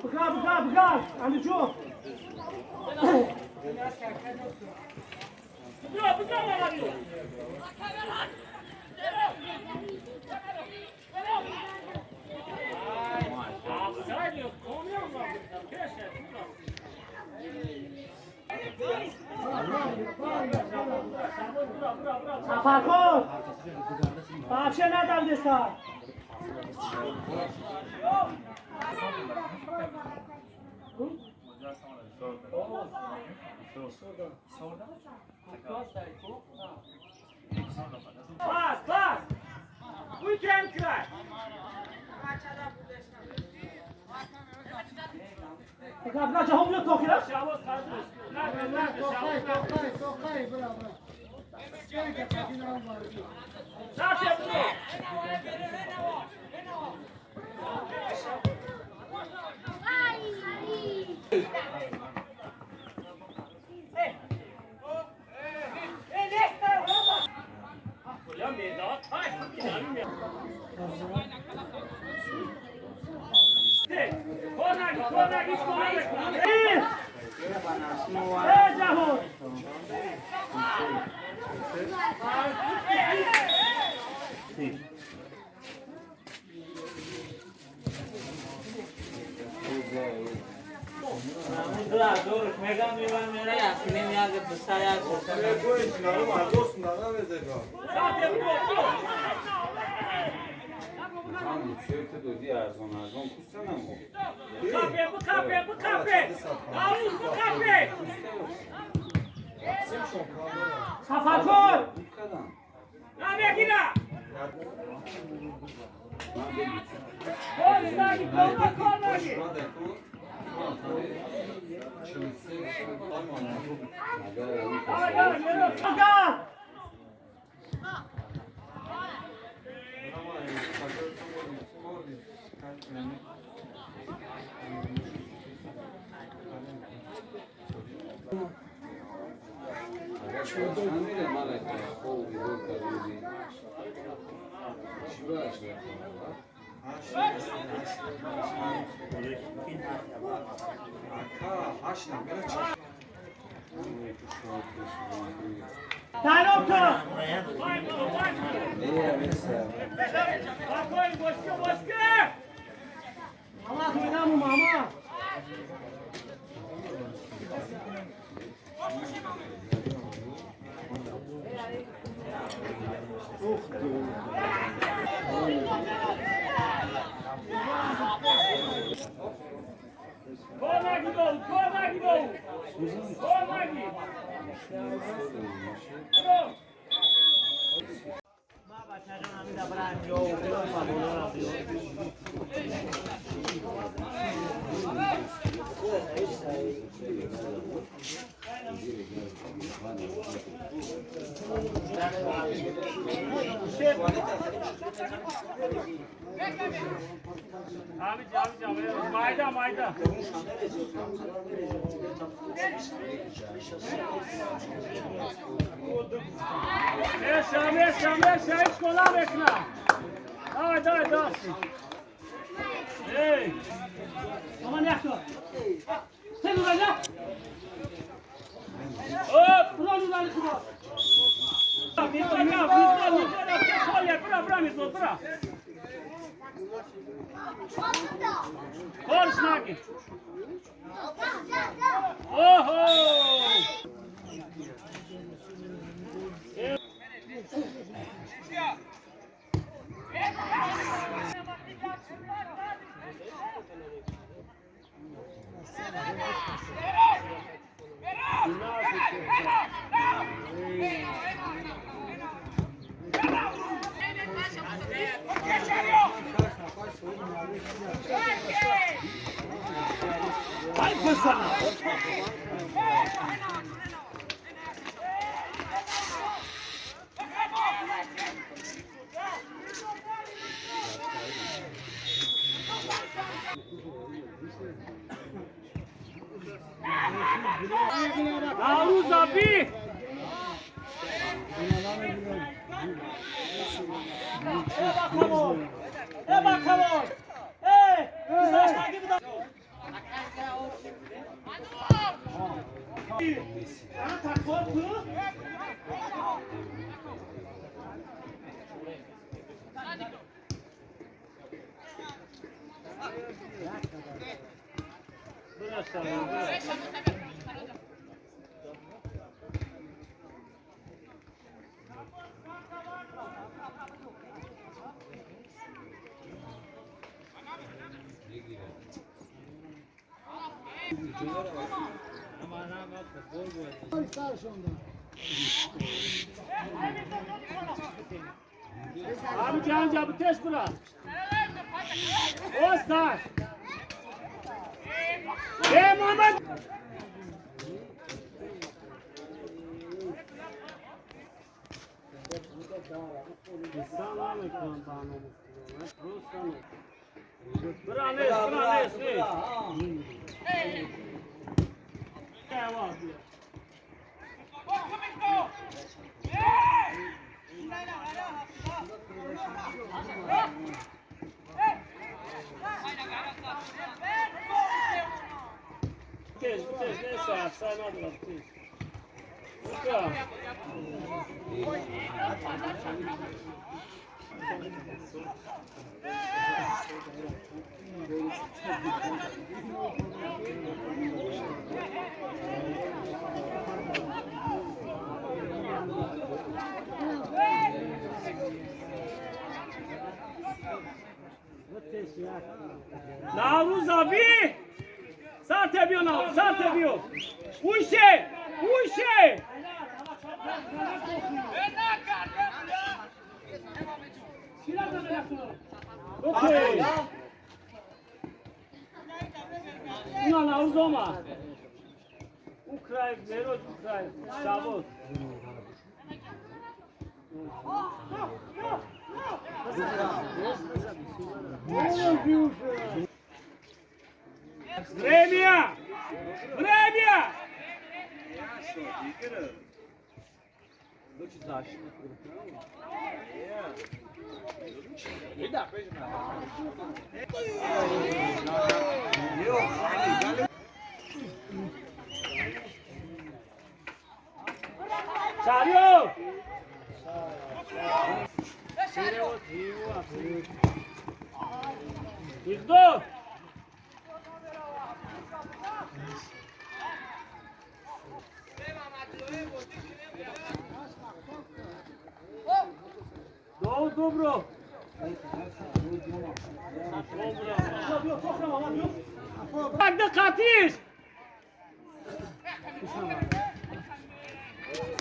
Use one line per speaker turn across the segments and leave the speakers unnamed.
Бга, бга, бга! Амиҷон! Сафархон! Вообще надавдеса!
Пас, пас! Weekend cry!
Бга, бга, ҷаҳон биё тохира!
Шабоз хардус. На, на, шабоз. Сате бро.
Э, ҷаҳон! Сафархон! Бга! Дайновка! Мама, хуйнаму, мама!
Майда, майда. Меша, меша, меша, ҳеҷ кола мекна. Давай, давай, давай. Эй!
Мама, няхто! Сен ураля!
Оп!
Урал, урал, худо!
Мирзо, Мирзо, Мирзо, бра, бра, Мирзо, бра. Корш наги. Охо!
Ай, писана!
Наврӯз аби!
Э, бакамон! Э, бакамон! Э, гузаштаги
Navruz abi! Sar tebiyo Navruz, sar tebiyo! Uyşe! Uyşe! Okey! Una Navruz olma! Ukrayna, Merod Ukrayna, Şabot! Время! Время! Çağırıyor! Yıkdı! Doğru dobro. Bak da katış.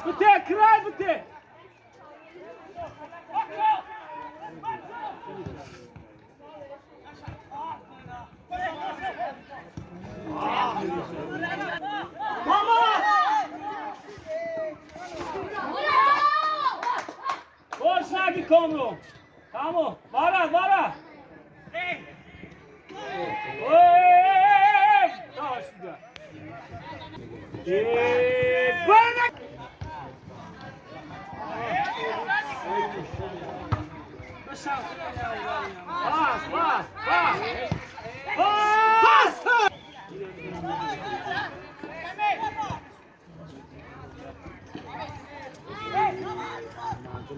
Bite kral bite. Mama! Koş nagi komro. Tamo, vara, vara. Ой! Давай сюда. Пас, пас, пас. Пас!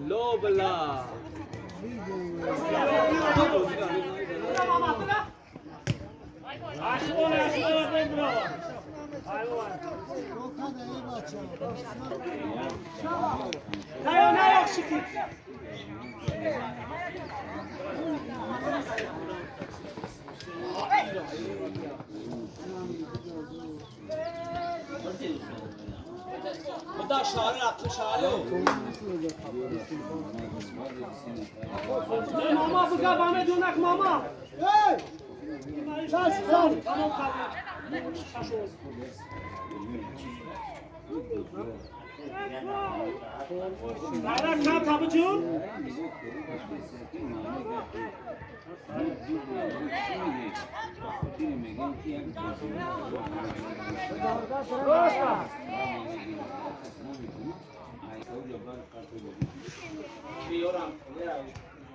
Lobla.
Mama buka bame dunak mama. Hey!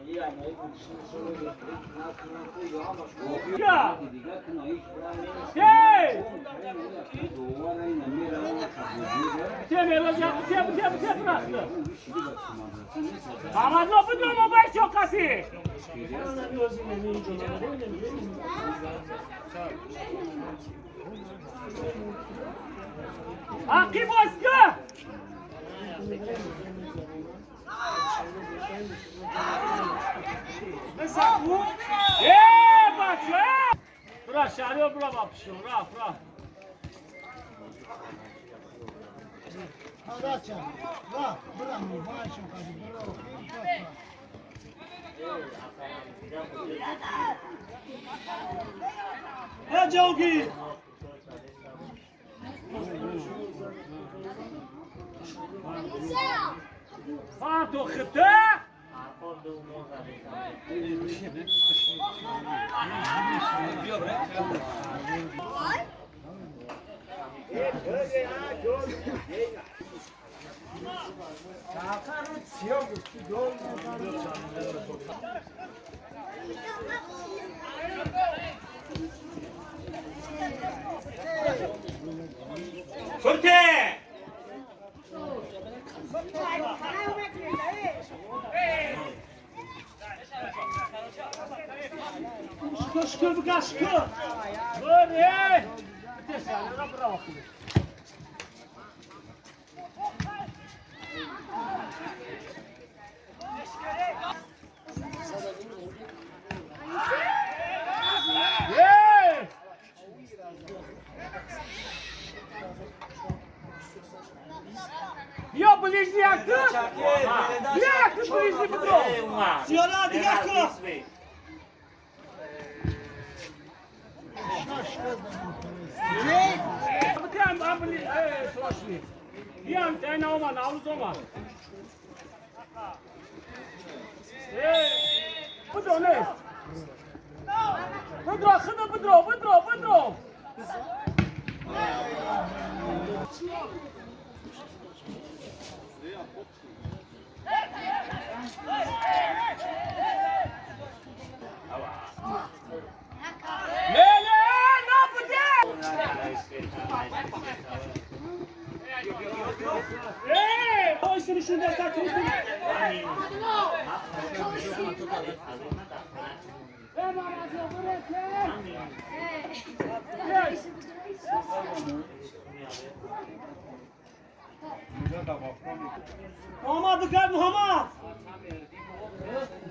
Hey! Мамадло бидро мобай чоқаси. Ақи бозга. Э, бача! Бра, шарио бра бапшу, ра, бра.
Э, Ҷавгир!
Фато хита!
좋대.
Шукр, шукр, бика, шукр!
Бре! Ей! Я ближний акты! Я акты ближний бедро!
Зиёра, дигар кун!
Бедро, бедро, бедро!
Muhammad бикар, Муҳаммад!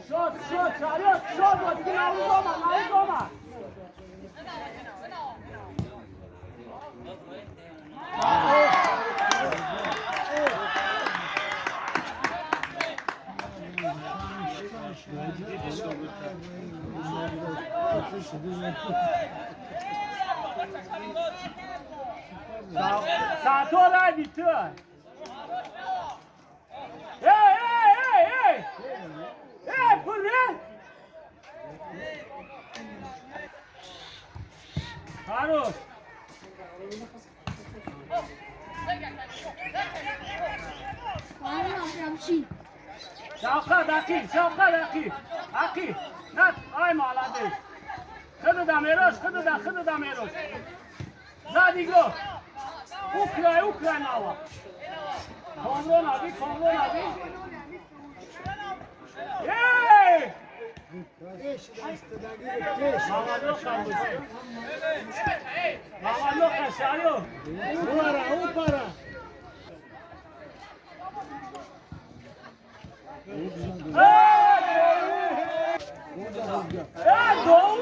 Шот, шот, шарёт, шот, вот навуз омад, навуз омад. Сато рай битü. Ey, ey, ey, ey! Ey, пуре! Хорош! Шавқат, ақиб, Шавқат, ақиб, ақиб. На, ай молодец. Худуда мерош, худуда, худуда мерош. Зад игрок. Украй, украй нава. Комрон аби, комрон аби. Ей! Мамадло шарио.
Упара, упара!
Ей! Ей, доу!